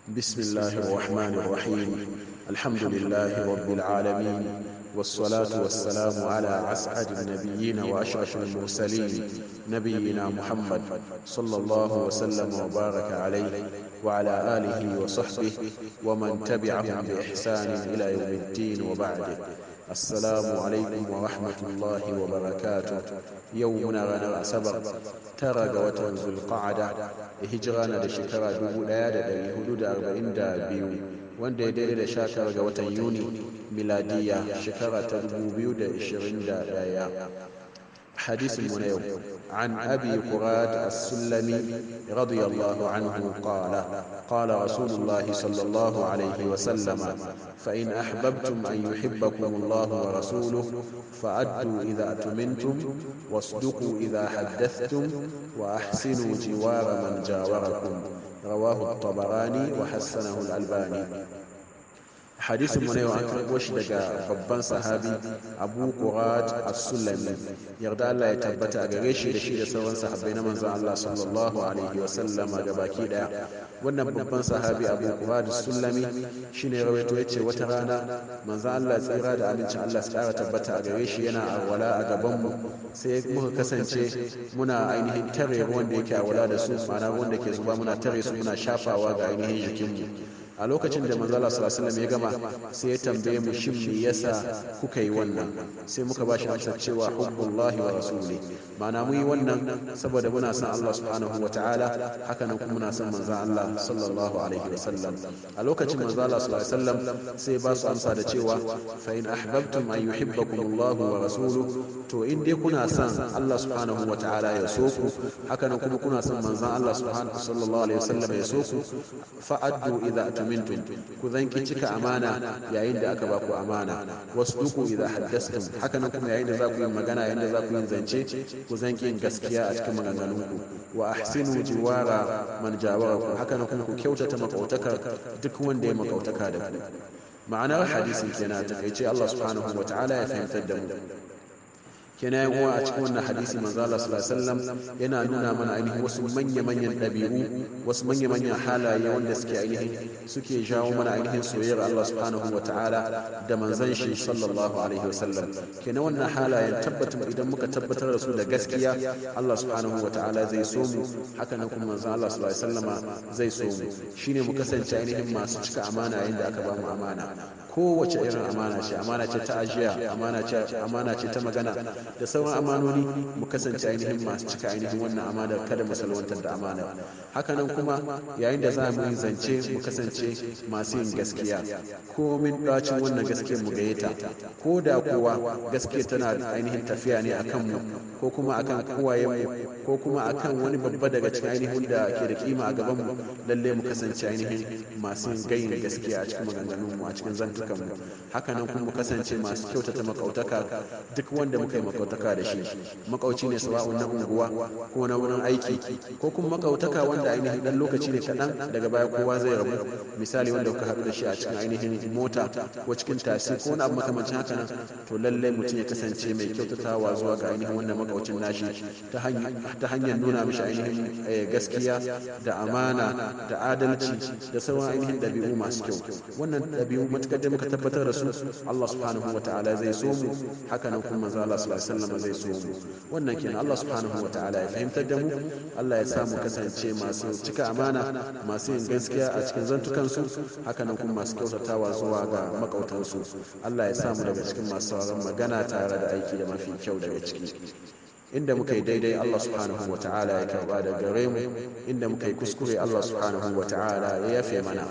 بسم الله الرحمن الرحيم. الحمد لله رب العالمين، والصلاة والسلام على أسعد النبيين وأشرف المرسلين، نبينا محمد صلى الله وسلم وبارك عليه وعلى آله وصحبه ومن تبعهم بإحسان إلى يوم الدين، وبعد. السلام عليكم ورحمة الله وبركاته. يومنا ranar Asabar 9 ga watan Zulqa'ada, hijira na da shekara 1442, wanda ya daidai da 19 ga watan Yuni, miladiya shekara ta 2021. حديث منيو عن أبي قراد السلمي رضي الله عنه قال: قال رسول الله صلى الله عليه وسلم: فإن أحببتم أن يحبكم الله ورسوله فأدوا إذا أتمنتم، واصدقوا إذا حدثتم، وأحسنوا جوار من جاوركم. رواه الطبراني وحسنه الألباني. Hadisin mu na yau an karɓo shi daga babban sahabi Abu Qurad As-Sulami, yarda Allah ya tabbata a gare shi da shi da sauran sahabbai na manzon Allah sallallahu alaihi wa sallama baki daya. Wannan babban sahabi Abu Qurad As-Sulami shine rawaito, yace wata rana manzon Allah, tsira da amincin Allah su kara tabbata a gare shi, yana alwala a gaban mu, sai muka kasance muna ainihin tare ruwan da yake alwala da su, ma'ana ruwan da ke zuba muna tare su, muna shafawa ga ainihin jikinmu. A lokacin da manzo Allah sallallahu alaihi wasallam ya gama, sai ya tambaye mu: "Shin me yasa kuka yi wannan?" Sai muka bashi amsar cewa hubbullahi wa rasuli, ma'ana mu yi wannan saboda muna son Allah subhanahu wa ta'ala, haka nan kuma muna son manzo Allah sallallahu alaihi wasallam. A lokacin manzo Allah sallallahu alaihi wasallam sai ba su amsa da cewa: "Fa in ahbabtum an yuhibbakum Allah wa rasuluhu", to in dai kuna son Allah subhanahu wa ta'ala ya so ku, haka nan kuma kuna son manzon Allah subhanahu sallallahu alaihi wasallam ya so ku, fa'addu idza utumintum, ku zanki cika amana yayin da aka baku amana, wasduqu idza haddathtum, haka nan kuma yayin da za ku yi magana, yayin da za ku yi zance, ku zanki yin gaskiya a cikin maganganunku, wa ahsinu jiwara man jawarakum, haka nan kuma ku kyautata makautaka duk wanda ya makautaka da ku. Ma'anar hadisin kenan takaice. Allah subhanahu wa ta'ala ya fahimtar da mu. Kenan yan uwa, a cikin wannan hadisi manzo Allah sallallahu alaihi wasallam yana nuna mana ainihin wasu manya-manyan ɗabi'u, wasu manya-manyan halaye wanda suke ainihin suke jawo mana ainihin soyayyar Allah subhanahu wa ta'ala da manzon shi sallallahu alaihi wasallam. Kenan wannan halayen tabbatin idan muka tabbatar da su da gaskiya, Allah subhanahu wa ta'ala zai so mu, haka nan kuma manzon Allah sallallahu alaihi wasallama zai so mu. Shine mu kasance ainihin masu cika amana yayin da aka ba mu amana, kowace irin amana ce, amana ce ta ajiya, amana ce ta magana da sauran amanoni, mu kasance ainihin masu cika ainihin wannan amanar, kada mu salwantar da amanar. Hakanan kuma yayin da za mu yi zance, mu kasance masu yin gaskiya, komin ɗacin wannan gaskiyar mu gaye ta, ko da kuwa gaskiya tana ainihin tafiya ne akan mu, ko kuma akan kowayenmu, ko kuma akan wani babba daga cikin ainihin da ke da kima a gaban mu. Lalle mu kasance ainihin masu yin gayin gaskiya a cikin maganganunmu, a cikin zantukanmu. Hakanan kuma mu kasance masu kyautata makautaka duk wanda muka yi makautaka da shi. Makauci ne, sawa'un na unguwa ko na wurin aiki, ko kuma makautaka wanda ainihin dan lokaci ne kaɗan, daga baya kowa zai rabu, misali wanda kuka haɗu da shi a cikin ainihin mota ko cikin tasi ko wani abu makamancin haka nan. To lallai mutum ya kasance mai kyautatawa zuwa ga ainihin wannan makaucin nashi ta hanyar nuna mishi ainihin gaskiya da amana da adalci da sauran ainihin ɗabi'u masu kyau. Wannan ɗabi'u matukar da muka tabbatar da su, Allah subhanahu wa ta'ala zai so mu, haka nan kuma manzo Allah sallallahu alaihi wasallam zai so mu. Wannan kenan. Allah subhanahu wa ta'ala ya fahimtar da mu. Allah ya sa mu kasance masu cika amana, masu yin gaskiya a cikin zantukansu, haka nan kuma masu kyautatawa zuwa ga makautansu. Allah ya sa mu daga cikin masu sauran magana tare da aiki da mafi kyau daga ciki. Inda muka yi daidai, Allah subhanahu wa ta'ala ya karba da gare mu. Inda muka yi kuskure, Allah subhanahu wa ta'ala ya yafe mana.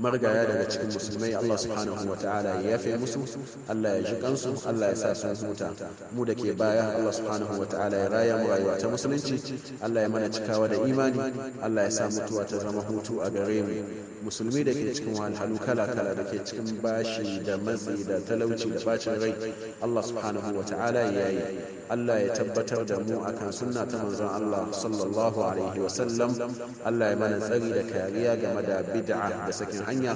Marigaya daga cikin musulmai, Allah subhanahu wa ta'ala ya yafe musu, Allah ya ji kansu, Allah ya sa sun huta. Mu da ke baya, Allah subhanahu wa ta'ala ya raya mu rayuwa ta musulunci. Allah ya mana cikawa da imani. Allah ya sa mutuwa ta zama hutu a gare mu. Musulmi da ke cikin wahalhalu kala kala, da ke cikin bashi da matsi da talauci da bacin rai, Allah subhanahu wa ta'ala ya yi. Allah ya tabbatar da mu akan sunna ta manzon Allah sallallahu alaihi wa sallam. Allah ya mana tsari da kariya game da bid'a da sakin hanya.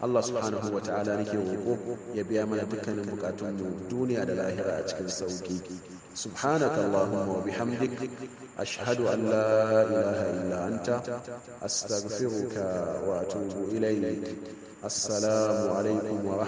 Allah subhanahu wa ta'ala nake roƙo ya biya mana dukkanin bukatunmu duniya da lahira a cikin sauki. Subhanaka allahumma wa bihamdik, ashhadu an la ilaha illa anta, astaghfiruka wa atubu ilayk. Assalamu alaikum wa